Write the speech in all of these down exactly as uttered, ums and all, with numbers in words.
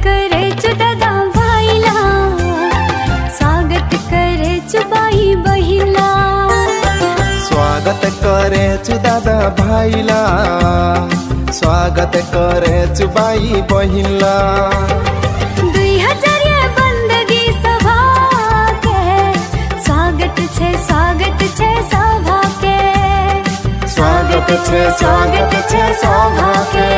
करेछु दादा भाइला, स्वागत करेछु भाइ बहिनला। स्वागत करेछु दादा भाइला, स्वागत करेछु भाइ बहिनला। दुई हजार बन्दगी सभाके, स्वागत छे, स्वागत छे सभाके। स्वागत छे, स्वागत छे सभाके।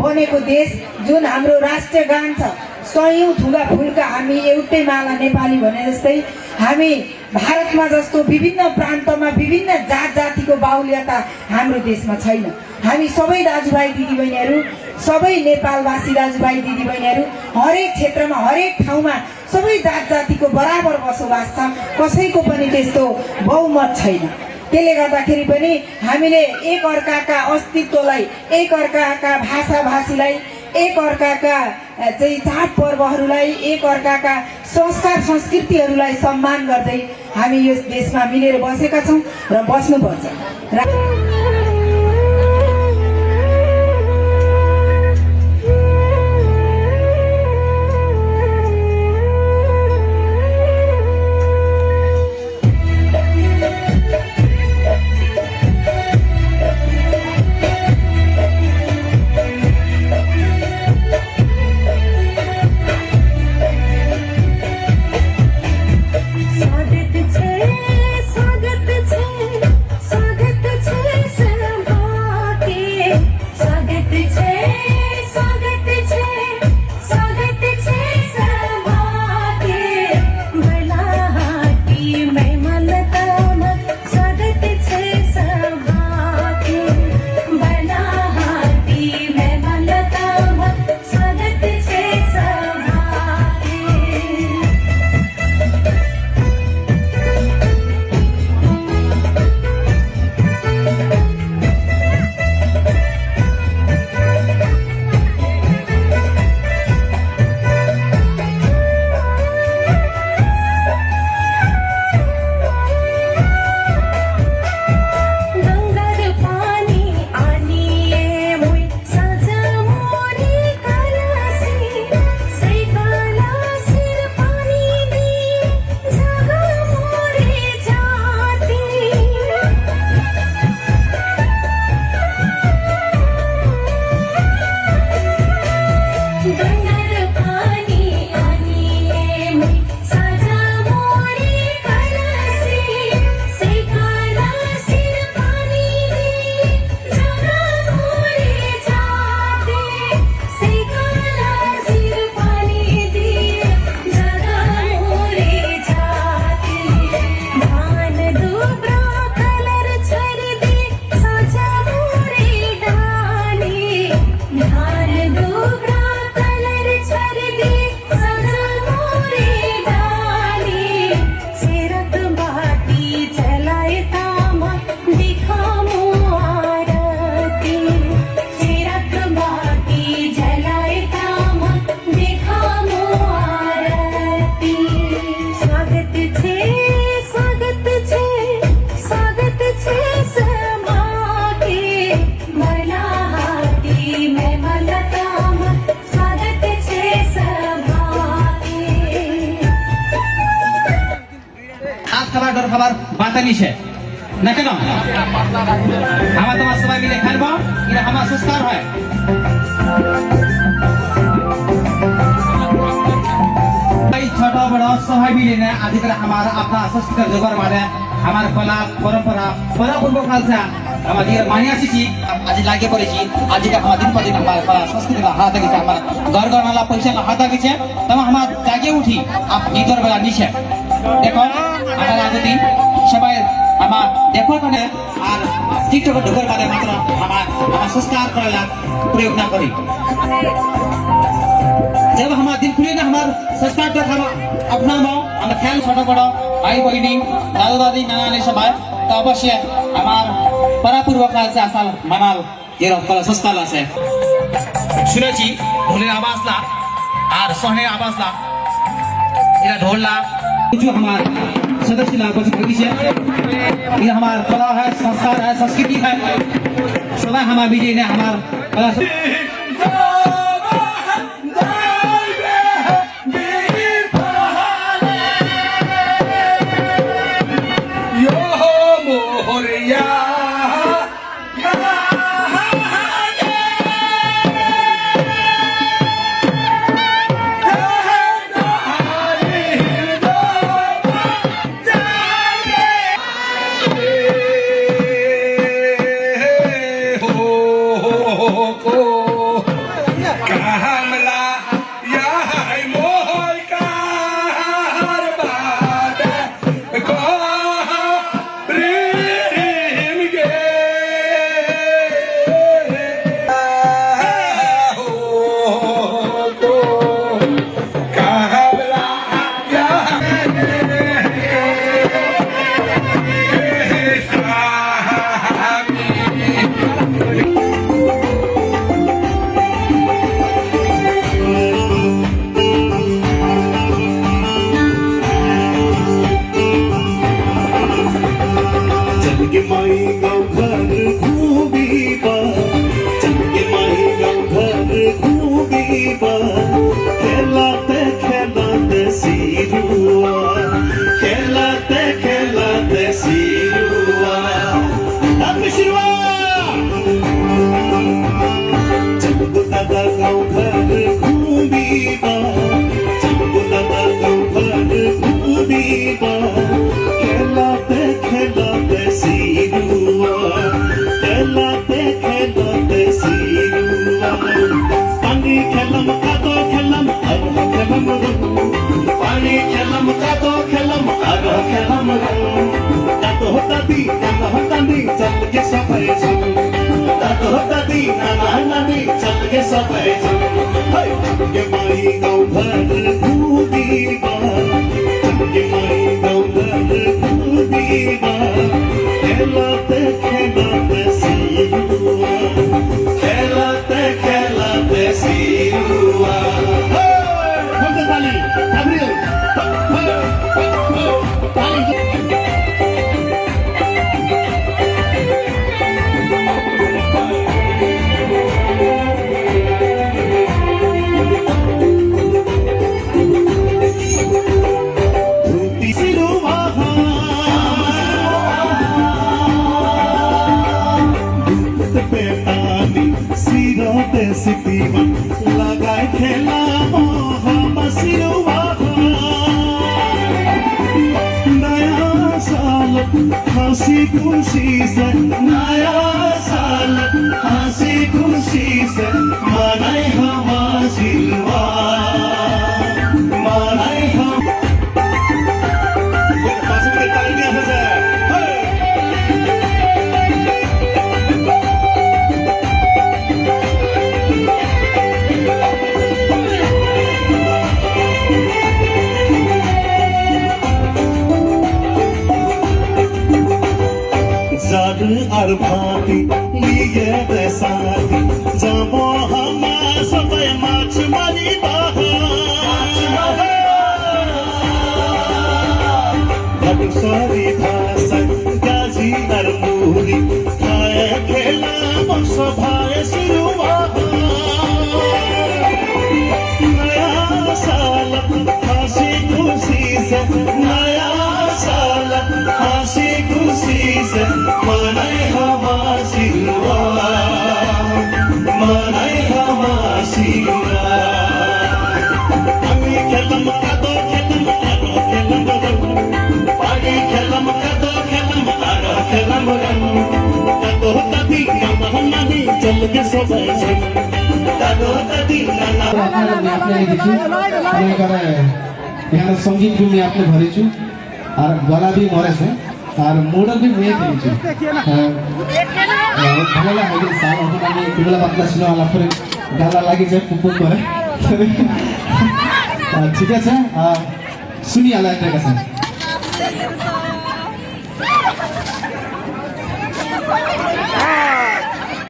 बनेको देश जुन हाम्रो राष्ट्रिय गान छ, सयौँ थुङ्गा फुलका हामी एउटै माला नेपाली भने जस्तै हामी भारतमा जस्तो विभिन्न प्रान्तमा विभिन्न जात जातिको बाहुल्यता हाम्रो देशमा छैन। हामी सबै दाजुभाइ दिदीबहिनीहरू, सबै नेपालवासी दाजुभाइ दिदीबहिनीहरू हरेक क्षेत्रमा, हरेक ठाउँमा सबै जात जातिको बराबर बसोबास छ, कसैको पनि त्यस्तो बहुमत छैन। त्यसले गर्दाखेरि पनि हामीले एक अर्काका अस्तित्वलाई, एक अर्काका भाषाभाषीलाई, एक अर्काका, अ, चाहिँ चाडपर्वहरूलाई, एक अर्काका संस्कार संस्कृतिहरूलाई सम्मान गर्दै हामी यस देशमा मिलेर बसेका छौँ र बस्नुपर्छ। र स्वागत छे, स्वागत छे, स्वागत छे सभाके। स्वागत छे, स्वागत छे, स्वागत छे सभाके। बलाहाटी मेहमानतामा स्वागत छे सभाके। बलाहाटी मेहमानतामा स्वागत छे सभाके। स्वागत छे, स्वागत छे, स्वागत छे सभाके। बलाहाटी मेहमानतामा स्वागत छे सभाके। हात खाबार, डोर खाबार बात नि छे। ना केन? हामा तोमा सबाई मिले खानबो, इरा हामा संस्कार हय। भाई छोटो बड़ो सबाई मिले ने आजकल हमारा अपना संस्कृति जोगार मारे, हमारा कला, परंपरा, बड़ा पूर्व काल से हमारा ये मानिया सी चीज, आज लागे पड़े जी, आज का हमारा दिन पर दिन हमारा कला, संस्कृति का हाथ आगे, हमारा घर घर वाला पैसा का हाथ आगे, तब हमारा जागे उठी, आप गीत और बजा नीचे। देखो, আমার আগুতি সবাই আমার দেখো ওখানে, আর TikTok ঢুকার বাদে মাত্র আমার, আমার সংস্কার করার প্রয়োগ না করি। जब हमार दिन खुली ना, हमार संस्कार तो हम अपना मो, हम ख्याल छोटो बड़ो, भाई बहिनी, दादा दादी, नाना नानी सबाई, तो अवश्य हमार परंपरा पूर्व काल से असल मनाल। এরা কলা সস্তা আছে। শুনেছি ঢোলের আওয়াজ লা, আর সোহনের আওয়াজ লা, এরা ঢোল লা। কিছু আমার সদস্য লা বসে থাকিছে। এরা আমার কলা হয়, সংস্কার হয়, সংস্কৃতি হয়। সবাই আমার বিজয় নে আমার কলা। পানি খেলাম, কাদো খেলাম, আরো খেলাম রং। দাদু দাদি, নানা নানি, চল গে সবাই চল। দাদু দাদি, নানা নানি, চল গে সবাই চল। হেই, চল গে মাইগাঁও ভর ঘুরিবা, চল গে মাইগাঁও ভর ঘুরিবা। খেলাতে খেলাতে সিলুয়া, খেলাতে খেলাতে সিলুয়া। হে! বলতে তালি, গাব্রিয়েল। হে, হে, হে, হে, তালি। Sirote sitiman lagai khela mo hama siruwa. Naya saal hasi khushi se, naya saal hasi khushi se manai hama siruwa, manai hama Jadu ar bhati liye de saathi, jabo hama sabai mach mariba. Mach mariba. Bhatu sari bhasa, gaji ar muri, khaye khela mo sabai siruwa. Naya saal hasi khushi se, naya saal hasi khushi se manai hama siruwa, manai hama siruwa. Pani khelam, kado khelam, aro khelam, pani khelam, kado khelam, aro khelam. Dadu dadi, nana nani, chal ge sobai chal. Dadu dadi, nana. আপনারা, আমি আপনাদের কিছু, আমি এখানে, এখানে সঙ্গীত গুলো আপনি ধরেছি। আর গলা দি মরেছে, আর মুডও দি মেয়ে দিয়েছি। হ্যাঁ। হ্যাঁ, ভালো লাগে, এই যে স্যার, এখন আমি দুবেলা পাতলা ছিল, আলাপ করে গালা লাগিছে, পুক পুক করে। আহ, ঠিক আছে, আহ, শুনি আলাদা একটা কথা।